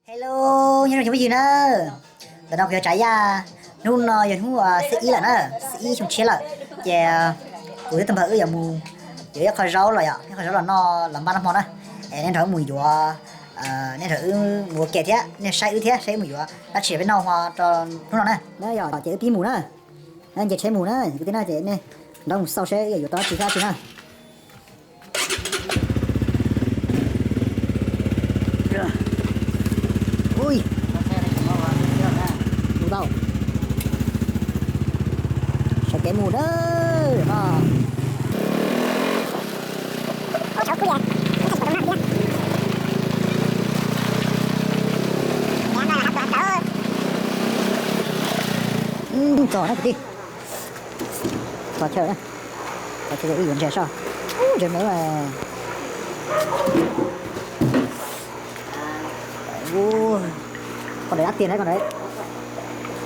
Hello, nyob zoo cov phooj ywg na. Ntawm no kuv yog Tsav Yaj, hnub no yog hnub xiab ib lawm na, xiab ib xyoo tshiab lawm. Ces kuv thiab tus npawg wb yuav mus yuav ib qho zaub los yom, ib qho zaub los noj los npaj noj hmo na. Es nej nrog wb mus yuav, nej nrog wb mus ua ke thiab nej saib wb thiab saib wb mus yuav dab tsi peb noj hmo rau hnub no na. Na yog ces wb pib mus na. Nce tsheb mus na kwv tij na, ces nej nrog mus xauj seb yuav tau dab tsi thiab dab tsi na. Ui, mus tau, sawv kev mus na. Txog na kwv tij, txog chaw na, txog chaw wb yuav ntses soj. Ub, ntses me mas. Ub, con đấy đắt tiền đấy con đấy.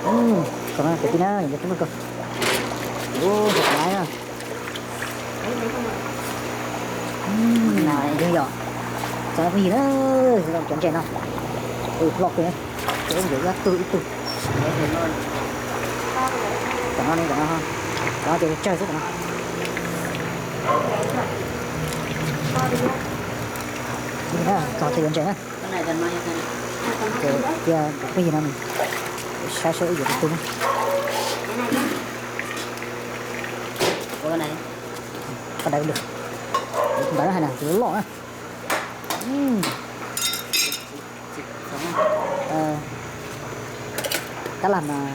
Ub, con này phải tin á, những cái chúng tôi. Ub, thật là nice á. Ub, này, đây rồi. Sao nó có gì đó, sao nó chọn chèn đâu. Ui, lọt kìa. Ui, ui, ui, ui, ui. Cov no, cov no, cov no ces tsawg xwb cov no. Txog chaw yuav ntses na. Ces cia cov phooj ywg no saib seb yuav tus twg na. Qhov ntawd, ntawd hais tias loj na. Cá laj mas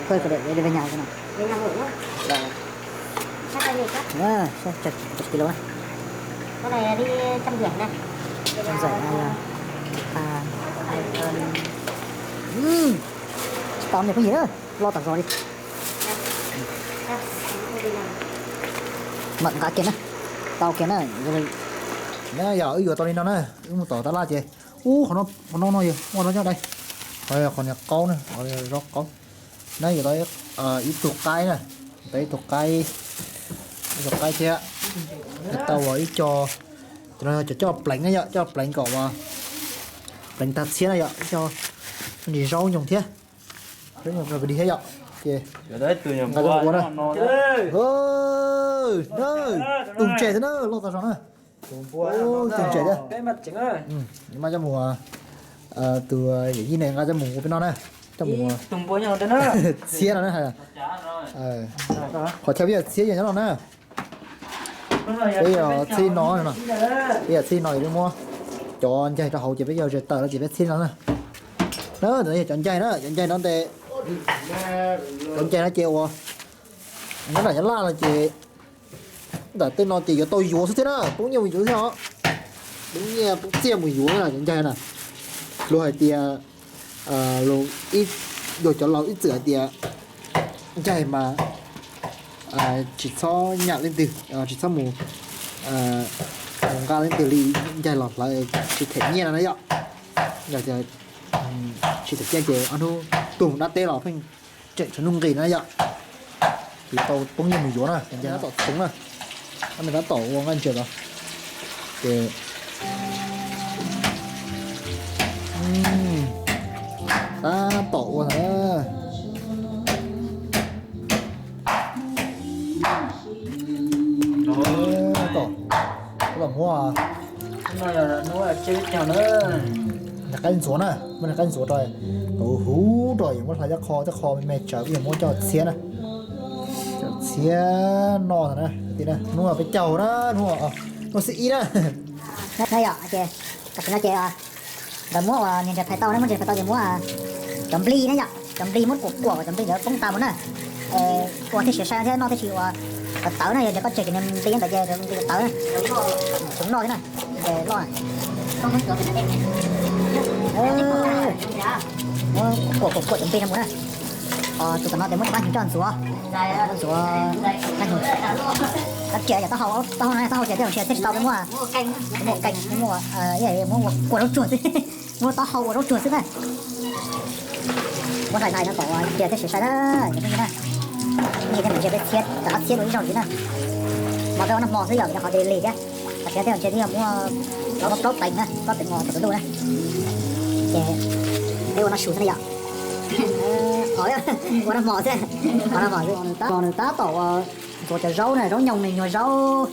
thuê cái để, để về nhà cho nó. Cái này đi trăm rưỡi này. Trăm rưỡi này là à, tsis tau ne phooj ywg na, loj tas zog li. Mam nqa kiag na, tau kiag na. Na yog wb yuav tau li no na, wb mus tom tab laj ces, ub, qhov no, qhov no no yog ua no coj dai. Qhov, qhov niag qaub na, qhov zaub qaub. Na yuav tau ib tug qaib na, tau ib tug qaib, ib tug qaib thiab. Tau ua ib co, cov no cov coj pleev na yom, coj pleev kom ua pleev tag txhiab na yom, ib co ntsis zaub nyoos thiab. Zaub nyoos di thiab yom. Ces nqa coj mus ua na. Tus ntses xwb na, loj tas zog na. Tus ntses thiab. Mas coj mus, tus yawm yij ne nqa coj mus ua peb noj na. Coj mus txhiab no na. Qhov chaw peb yuav txhiab yog nyob no na. Peb yuav txhiab no, peb yuav txhiab no, peb muab cov ncaig rau hauv ces peb yuav zes taws no ces peb txhiab no na. Na, ntawm no yog cov ncaig na, cov ncaig no ntes, cov ncaig no ces ua nyob nram nyob laj no ces ntawm tej no ces yuav tau yuav xwb thiab na, poob nyiaj mus yuav thiab os. Poob nyiaj poob txiaj mus yuav na cov ncaig na. Luag hais tias, luag cov laus ib txwm hais tias ncaig mas tsis txhob nyam leej twg, tsis txhob mus, mus nqa leej twg li, ncaig los hlawv tsis them nyiaj no na yom. Yog tias tsis them nyiaj ces ob hnub tuag mus dab teb los pheej tseem tshuav nuj nqis na yom. Ces tau poob nyiaj mus yuav na, cov ncaig no tom txoov na. Tab tom ua nqaij ntses los ces tab tom ua na. Tom, los muab niag qaib ntxuav na, muab niag qaib ntxuav rau, huv rau, yuav muab hlais coj qho, coj qho me me tsawv, yuav muab coj txhiab na. Coj txhiab noj na, hnub peb caug na, hnub, hnub xiab ib na. Na yom, ces tam sim no ces nkawd muab ua niag ntses phais tau na, muab ntses phais tau ces muab cov nplig na yom, cov nplig muab kuam kuam kom cov nplig ntawd poob tas mus na. Ua thiaj siav sai thiab noj thiaj tsis ua tawv na, yog tias koj tseg cov niag nplig ntawd ces nplig tawv na. Tsuas noj thiab na, loj na. Muab kuam kuam kuam cov nplig no mus na. Tus tom no ces muab cov qab hnyuv coj ntxuav, ntxuav qab hnyuv. Tab cia yog taub hau, taub hau no taub hau ces tej zaum ntshe thiaj tsis tau peb muab, muab ua keej, muab ua, muab ua kua zaub tsuag xwb, muab taub hau ua zaub tsuag xwb na. Muab hlais hlais no kom cia thiaj siav sai na, cov phooj ywg na. Phooj ywg thiab nws ntshe peb txhiab, rov qab txhiab dua ib zaug ntxiv na. Mas peb ua noj hmo xwb yom, cov qhov cia li lig thiab. Thiab ntses twb yog muab los muab plaub teev na, plaub teev mos rau tus ntuj na. Ces peb ua noj su xwb na yom. Ua noj mos xwb, ua noj mos xwb. Nws tab tom ua ntxuav cov zaub na, zaub nyoos ne, nyuag zaub,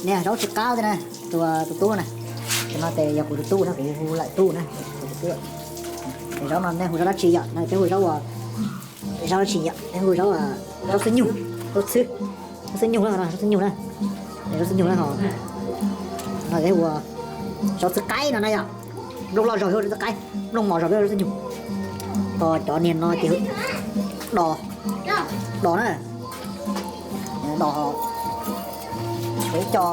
ne zaub tsis qab xwb na. Tus, tus tub na, tus no ces yog kuv tus tub na, kuv hu lawm tub na. Zaub no nej hu zaub dab tsi yom? No peb hu zaub ua, zaub dab tsi yom? Peb hu zaub, zaub xwb nyug, zaub xwb, zaub xwb nyug na, zaub xwb nyug na, zaub xwb nyug na ho. No peb hu zaub xwb qaib no na yom. Nplooj loj zog peb hu zaub xwb qaib, nplooj mos zog peb hu zaub xwb nyug. Tos cov niag no ces do, do na, do ho. Ib co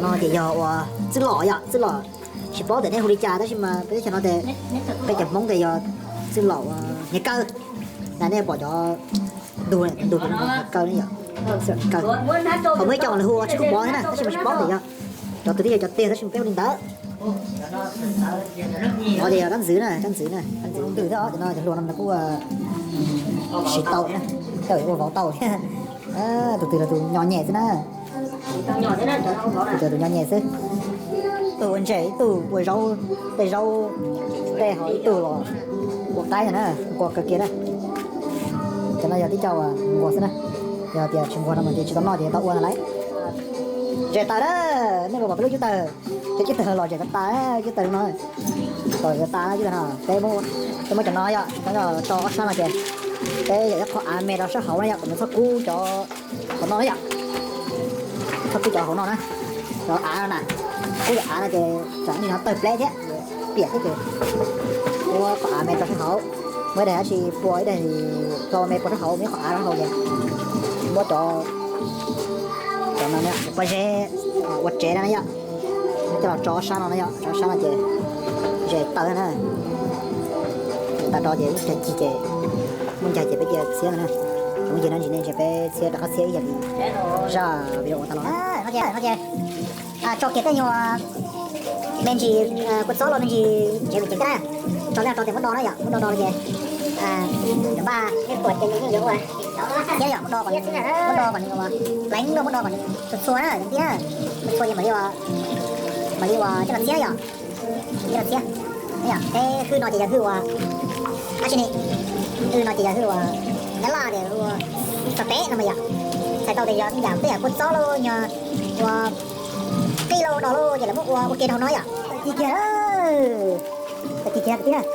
no ces yog ua txwj lom yom, txwj lom. Tsis paub tias nej hu li cas tab sis mas peb teb chaws no ces peb cov Hmoob ces yog txwj lom hniav kaw. Na nej pom cov ntug, ntug hniav kaw ne yom, txwj lom hniav kaw. Ho muaj ib co mas lawv hu ua tsis kub mov thiab na tab sis mas tsis paub tias yog cov twg thiab yog cov tiag tab sis mas peb hu li ntawd. No ces yog rab ntxwv na, rab ntxwv na, rab ntxwv ntws thiab os, cov no cov hluas no nws kuj siv tau, ua vauv tau thiab. Tus twg los tus nyo nyem xwb na. Tus twg tus nyo nyem xwb. Ib tug ua ntses, ib tug ua zaub, tej zaub, tej ho ib tug los ua qaib ntag na, nquag kawg kiag na. Cov no yog tib co uas nquag xwb na. Yog tias tsis nquag no mas ces tsis tau noj ces tau ua ntag lauj. Ntses tas na, nej puas pom peb lub cub tawg? Cov cub tawg los ntses tas tas, cub tawg no, los ntses tas cub tawg no. Peb, peb muab cov no yom, tso ob sab no ces peb yog ib qho av me rau sab hauv na yom, kom nws txhob kub cov hauv no na yom. Txhob kub cov hauv no na, cov av no na, kub cov av no ces tsam ib ntsis no tawg pleb thiab, piam thiab ces muab qhov av me rau sab hauv, muab ib daim dab tsi pua ib daim hlau me pua sab hauv, muab ib qhov av rau hauv ces muab cov, cov no pob zeb ua tsev na yom, coj los tso sab no na yom, tso sab no ces ntses tawg na. Ntses tawg rau ces ib cag cig ces muaj ncaig ces peb cia txiab ntawd na. Muaj ncaig no ntsis ne ntses peb txiab rov qab txiab ib yam li zaj video ua tas los. Tso kiag tej nyuag me ntsis kua txob los me ntsis ntses me ceev thiab na. Tso tej no rau ces muab do na yom, muab do do ces npaj thiab yom, muab do kom nws, muab do kom nws pleev, muab do kom nws txhua txhua na, txhua txhua ces mam li, mam li ua coj los txiab yom. Coj los txiab. Peb hwj no ces yog hwj ua dab tsi ne? Hwj no ces yog hwj ua nyab laj tias ua xav peb no mas yom. Txhais tau tias yog yam tej yam kua txob lauj, yog ua qij lauj, do lauj ces lawv muab ua ua ke rau hauv no yom. Ci kiag, ci kiag kwv tij na, ci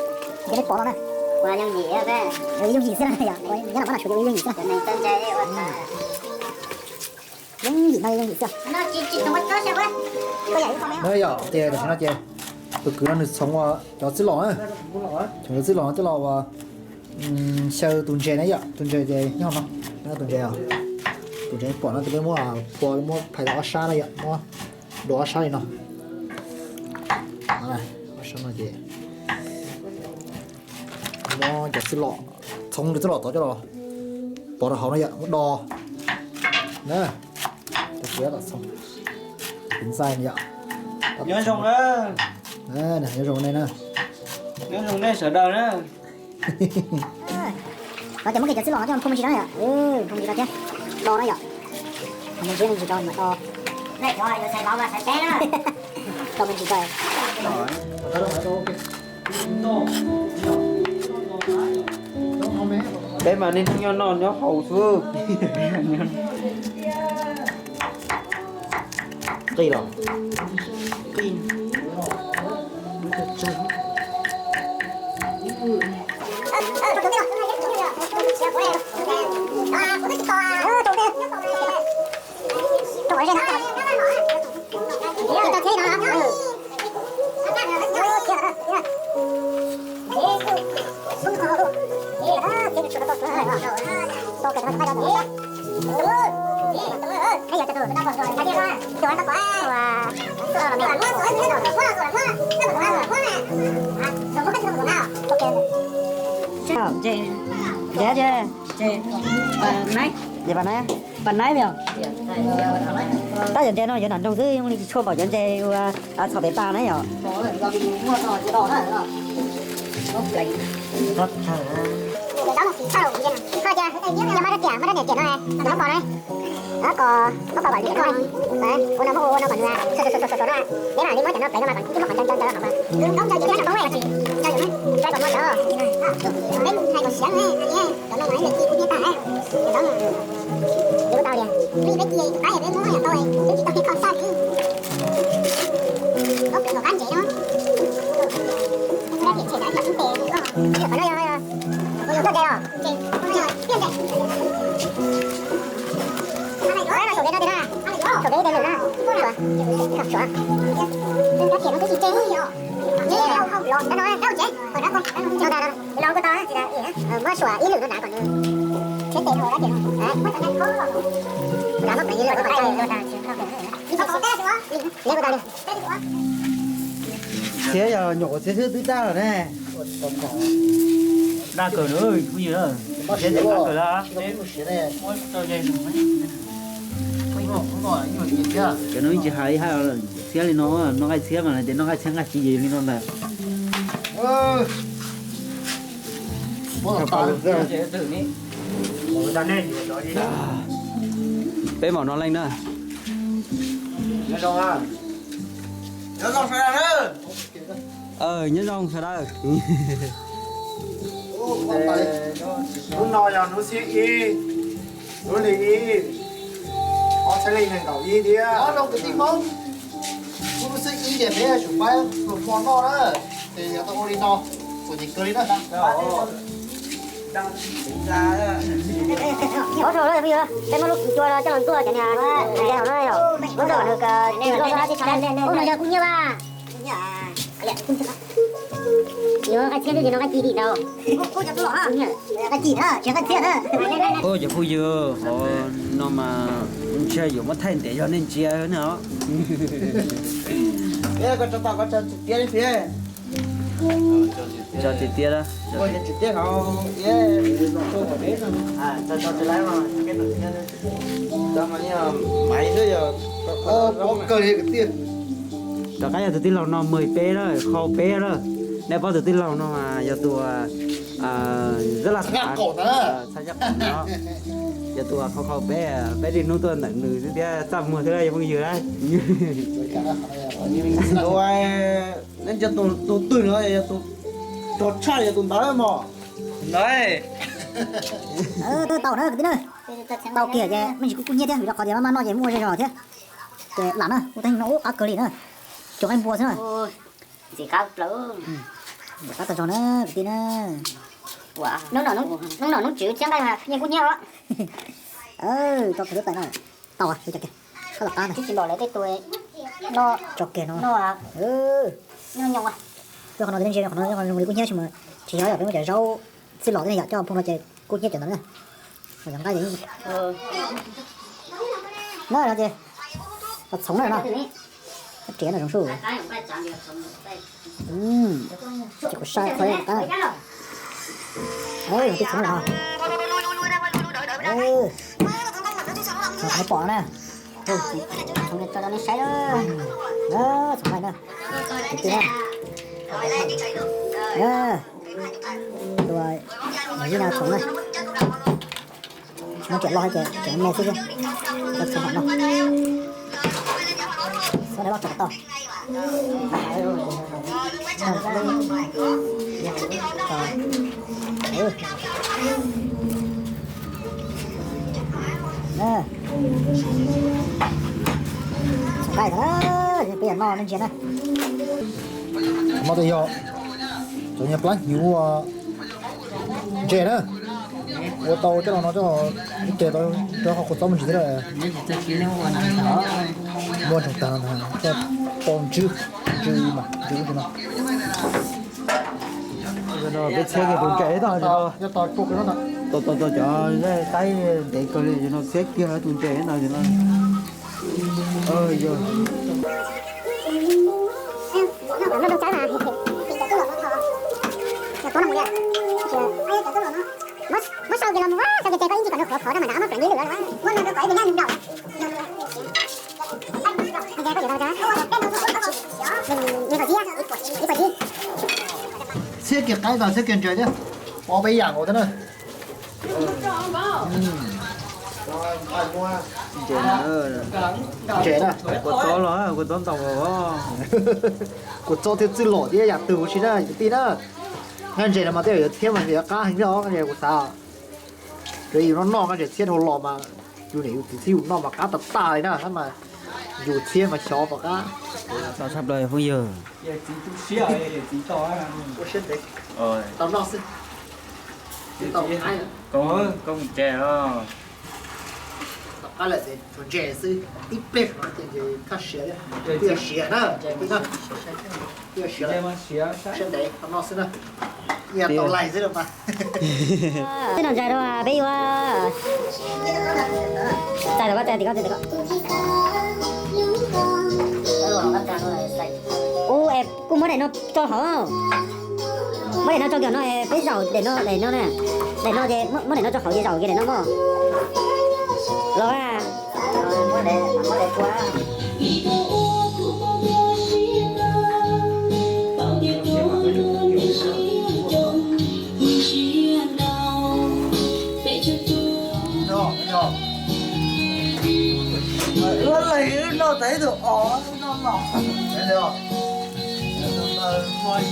kiag nej pom no na. Yooj yim xwb na yom, nyob no pab nam suav yooj yim xwb na. Yooj yim no yooj yim xwb. No yom, ces tam sim no ces tus kwv no nws txhoov ua cov txwj lom na, txhoov cov txwj lom coj los ua xyaw tus ntses na yom, tus ntses ces nyob no, tus ntses, tus ntses pom no ces peb muab pua, muab phais tau ob sab na yom, muab dua ob sab li no. Ob sab no ces muab cov txwj lom, txhoov cov txwj lom tod coj los pov rau hauv no yom, muab do na. Tus kwv no txhoov, tus kwv ntxaij no yom. Nyob zoo na. Nyob zoo nej na. Nyob zoo nej sawv daws na. No ces muab kiag cov txwj lom coj mus phua me ntsis no yom, phua me ntsis no thiab, do na yom. Me ntsis, me ntsis rau mam do. Do me ntsis rau. Peb mas niaj hnub nyob noj nyob haus xwb. Qij los. Ntses, ntses, ntses, pas naib, pas naib yom. Tab yog ntses no yog nram nroog xwb, yeej li tsis tshua pom cov ntses ua txhom tes tas na yom. Ob ko, ob ko vam li no, ua no muab ua no kom nws sov sov sov sov na. Neb mam li muab cov no plev no mas kom nws muab qhov ncau ncau ncau los mas. Nws nkaub ncau ces thiab nws nkaub tsis ncau yus na. Ncau kom muaj cov peb hais kom siav ne, cov no mas nws ci kuv thiab tag na. Nws nkaub, nws kuj tau li. Nws peb ci tus qab yog peb muab yam tau, peb tsis tau li kho saj li. Nkaub pem nkaus qab ntsev no. Qhov no yog, yog tuaj de los. Muab suam ib lwm no nrad kom nws thiab tes no. Txhiab yog nyuam qhuav txhiab xwb twb tag lawm ne. Daj kawg na, phooj ywg, txhiab ces daj kawg lawm. Cov no ib tsis hais ib hais txhiab li no, noj nqaij txhiab mas ces noj nqaij txhiab nqaij tsis yis li no ntag. Peb maum no leej na. Nyob zoo sawv daws. Hnub no yog hnub xiab ib, hnub hli ib, ob txhiab leej nees nkaum ib thiab. Hnub xiab ib ces peb yuav tsum pab hluas hmo noj na, ces yog tau ua li no, txom nyem kawg li na. Ua tsaug na phooj ywg, peb muab lub cua coj los ntxuaj cov niag nce hauv no yom, muab ntxuaj kom nws tsis loj xwb na. Ub, no yog kuj nyiab mas. Yuav nqaij txhiab xwb ces no nqaij ci dim ntau. Ub, cov phooj ywg, qhov no mas ntshe yuav muab thaij ntev yog nej ntsia na os. Tso tiag tiag, rov qab yog tus tij laug no mas peb na, qhau peb na. Nej paub tus tij laug no mas yog tus zab laj txhab, yog tus qhau qhau peb, peb niaj hnub tuaj ntawm nws xwb thiab txaj muag thiab yog phooj ywg na. Neb ntsia tus twg no yog tus rog tshaj yog tus ntawd mog. Tau na kwv tij na, tau kiag ces me ntsis kuj kuj nyiab thiab vim rau qhov tias maj maj noj ces muaj ua zej zog thiab. Ces lam na, ua tej no ub qab kawg li na, cov qaib npua xwb na. Ntxim qab plaws. Ntxim qab tag zog na kwv tij na. Hnub no hnub tswv txhiab nqaij mas yeej kuj nyiab os. Tso kiag lub tais no. Tau, tso kiag, koj los qab ntag. Tsis npaum lawv tej tus no. Tso kiag no. Qhov no ces nej ntsia qhov no zoo li kuj nyiab tsis mas tsis yog yom, peb muab cov zaub txij los tej yom coj pug no ces kuj nyiab cov ntawd na. Yog nqaij no ces los txhoov na no. Riam no zoo sub. Ces kuv saib qhov qab. Tib txhoov no. Qhov pom na. Txhoov nqaij na. Kwv tij na. Tus yij no txhoov na. Tsis muaj riam loj ces riam me xwb thiab. Txhoov mam no. Txhoov loj tso tau. Txhoov nqaij na, peb yog no nej ntsia na. Mov tas yog cov nyuag plab hnyuv ntses na, ua tau coj los no coj ib tes tau rau qhov qhuav txob me ntsis thiab. Muaj ntsoog tag no ntag, coj tau ntsw, ntsw mas ntsw ub no. Peb txhiab kiag tus ntses no, tau tau cov qaib ntev kawg li no, txhiab kiag tus ntses no no. Muab sau ces los mus, sau ces ces koj ib ntsis kom nws qhuav qhuav rau mam nrad muab pleev ib lwm. Txhiab kiag qaib tag, txhiab kiag ntses thiab, pov peb yam nkaus thiab na. Ntses na, ntses na. Kua txob los, kua txob ntau os. Kua txob thiab txwj lom thiab yam twg huv si na kwv tij na. Nkaj ntses no mas tej zaum yuav txhiab mas yuav qab heev thiab os, nkaj ntses kuv xav. Ces yus noj noj nkaj ntses txhiab dhau los mas yus niam yus txiv txhiab yus noj mas qab tas tas li na, tab mas yus txhiab mas xyov puas qab. Tau tshaj plaws phooj ywg. Tau noj xwb. Koj mus tsev os. Tom qab lawm ces tshuav ntses xwb, tib pliag ces khaj siav thiab. Twb yog siav na, twb yog siav, siav ntev tau noj xwb na. Ib yam tau lais xwb na mas. Twb no ntshai rau peb yuav txais tau koj txais tim koj txais tim koj. Ub, es kuj muab daim no tso hauv. Muab daim no tso kiag no, peb zaum daim no, daim no na. Daim no ces muab daim no tso hauv ces zaum kiag daim no mog. Los a. Ua leeg wb noj tas ib tug os, wb noj los. Koj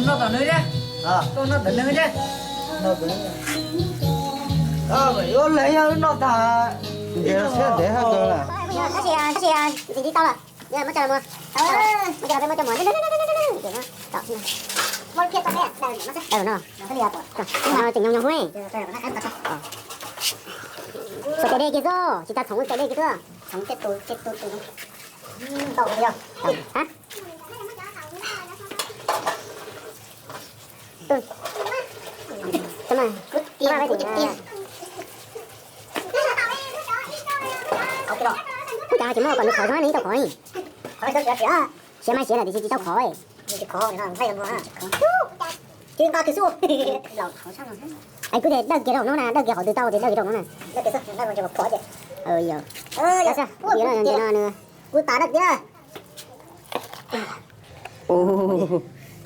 noj tom nws thiab. Koj noj tom nws thiab. Ua leeg yog wb noj tas. Tab sis, tab sis, ntxiv tsis tau lawm. Muab coj los mus. Muab coj los peb muab coj mus. Daws no. Tseem nyoos nyoos hu. Txhoov tais dej kiag xwb, tsis tas txhoov tais dej kiag xwb. Txhoov tej tus tej tus tus. Ub, cas tsis muab kom nws khov zoo ne, tau khov. Siav mas siav lawm tiam sis tsis tau khov. Es kuj tias dawj kiag rau no na, dawj kiag qhov twg tau ces dawj kiag rau no na. Yog, ntses no na. Kuv tas dawj tiag.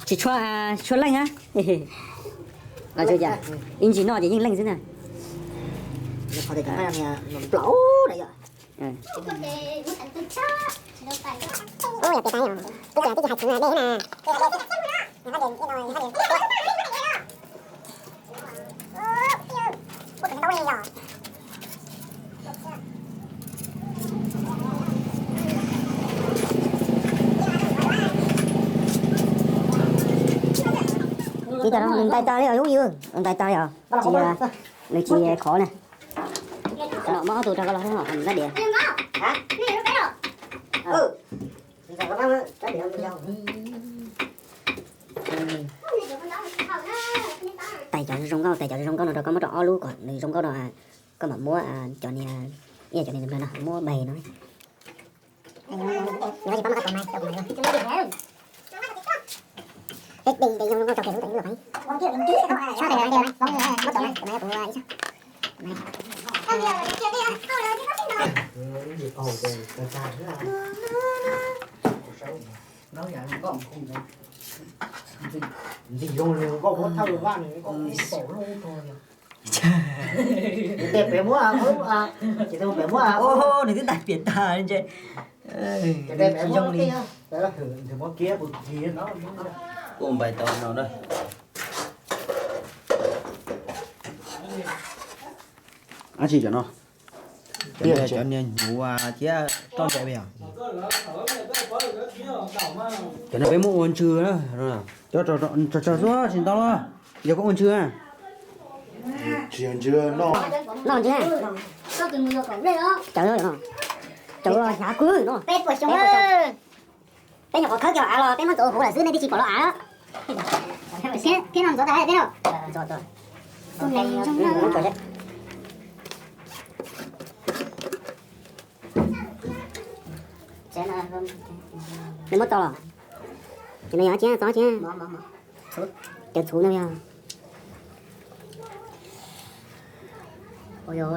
Tsis tshua, tshua leej na. Ib ntsis noj ces yeej leej xwb na. Tsis tau, nws ntais tag li os, yus ntais tag li os. Tsis, nws tsis khov na. Muab ob tug rau koj los hauv nab diav. Tais cov zoo nkauj, tais cov zoo nkauj no rau koj, muab rau ob lub kom nws zoo nkauj no, koj mam muab cov niag, ib yam cov niag no muab npeg no. Ntxim zoo li koj muab thawj vaj nws koj ib paus lub rau. Tes pem muab, ces tes pem muab. Nws twb ntais piam tag ntse. Tsis zoo li. Kuv npais tau no na. Ab tsi cov no. Cov niag hnyuv thiab toj nte yog. Cov no peb muab ua ntsw na. Cov tso tso xwb tsis ntau los. Yog koj ua ntsw na. Noj ntsw. Cov no, cov no hnyav kawg no. Peb nyuam qhuav khawb kiag av los peb muab ntxuav huv lawm xwb nej twb tsis pom los av. Thiab no ntxuav tas peb no. Nws muab tau los? Ces nws yog tsi, txog tsi? Cov txhuv no yog.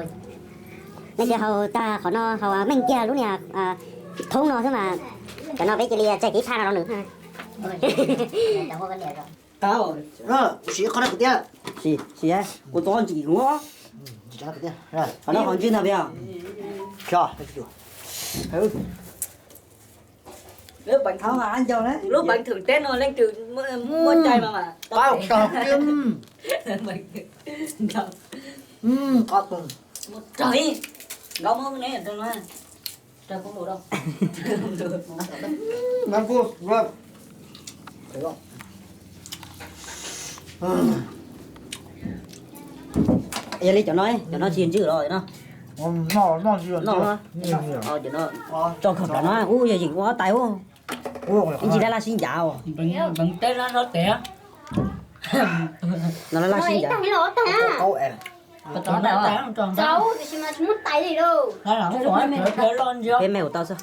Nej cia haus tag qhov no haus meej kiag lub niag thoob no xwb mas. Cov no peb cia li tseg tib phaj no rau nws. Sim, sim, kuv txob ntsim lub. Qhov no qhov ntswg ntag peb os. Lub peev thwm teb no leej twg muaj cai mas mas. Yog li cov no, cov no tsis ntswg los no. Tso kawg plaws no ub, yog yeem ua ob tais ub. Ib ntsis dab laj sib ncav. No dab laj sib ncav. Peb me ua tau xwb.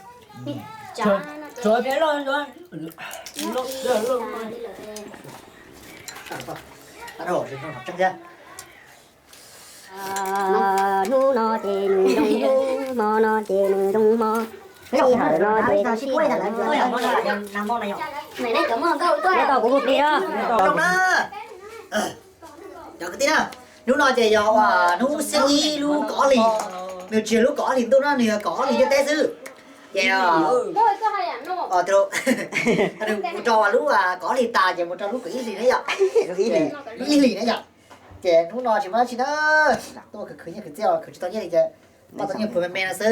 Hnub no ces nws zoo hnub, hmo no ces nws zoo hmo, sij hawm no ces sij hawm no. Neb tau kuv hu plig na. Cov kwv tij na, hnub no ces yog hnub xiab ib lub kaum ob hlis, nws tsis yog lub kaum ob hlis ntuj na, nws yog kaum ob hlis ntiaj teb xwb. Ces mus rau lub kaum ob hlis tas ces mus rau lub kaum ib hlis na yom, lub ib hlis na yom. Ces hnub no tsis muaj dab tsi na, tuaj khwv khwv nyiaj khwv txiaj, khwv tsis tau nyiaj li ces npaj tau nyiaj pluas me me no xwb.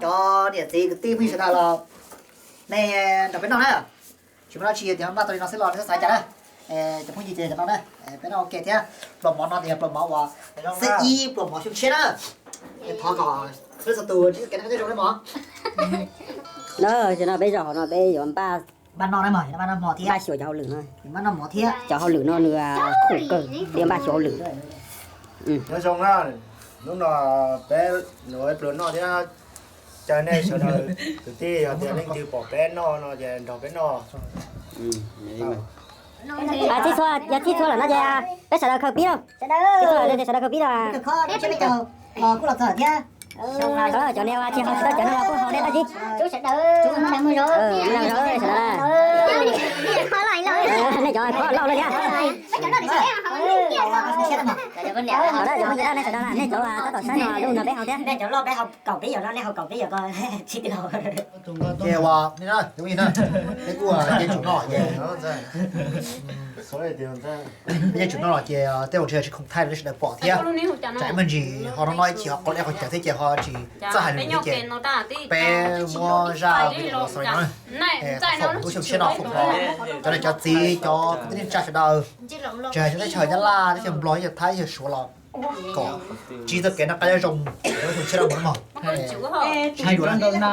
Cov niam txiv kwv tij phooj ywg sawv daws los nej nrog peb noj na. Tsis muaj dab tsi tias npaj tau li no xwb los nej xav cas na. Cov phooj ywg ces cov no na, peb noj ua ke thiab. Pluas mov no ces yog pluas mov uas xiab ib pluas mov xyoo tshiab na. Thov kom peb txhua tus tsis kev na zoo li mov. Tam no peb zaum hauv no peb yuav npaj, npaj noj na mog, npaj noj mov thiab, npaj xyuas cov hauj lwm no. Npaj noj mov thiab, cov hauj lwm no nws khum kawg, yuav npaj xyuas hauj lwm. Nyob zoo na, hnub no peb yuav pluas noj thiab, caw nej sawv daws kwv tij yog tias leej twg pom peb noj no ces nrog peb noj. Txhij txhua, yog txhij txhua lawm no ces peb sawv daws khaws pib lauj. Txhij txhua lawm ces sawv daws khaws pib lauj. Cov niag uas tsis haus tsis tau cov no los kuj haus nej dab tsi. Nej cov khob lauj li thiab. Cov phooj ywg nej sawv daws, nej cov tab tom saib no los nrog peb haus thiab. Ces uas, peb kuj ces tsum noj ces, peb ces tsum noj los ces tej uas ntshe tsis khoom thaij rau nej sawv daws pom thiab. Tsam ib me ntsis ho noj noj ib chim ho qau dej qau cawv thiab ces ho tsis txawj hais lus thiab ces peb muab zaj video los xaus li no. Foom lub xyoo tshiab no foom rau cov niam cov txiv cov kwv tij neej tsa sawv daws, tsis hais teb chaws Nyab Laj, teb chaws Nplog, teb chaws Thaib, teb chaws Suav los kom tsis txoj kev noj qab nyob zoo, lub xyoo tshiab no mus mog. Tsis hais dua na.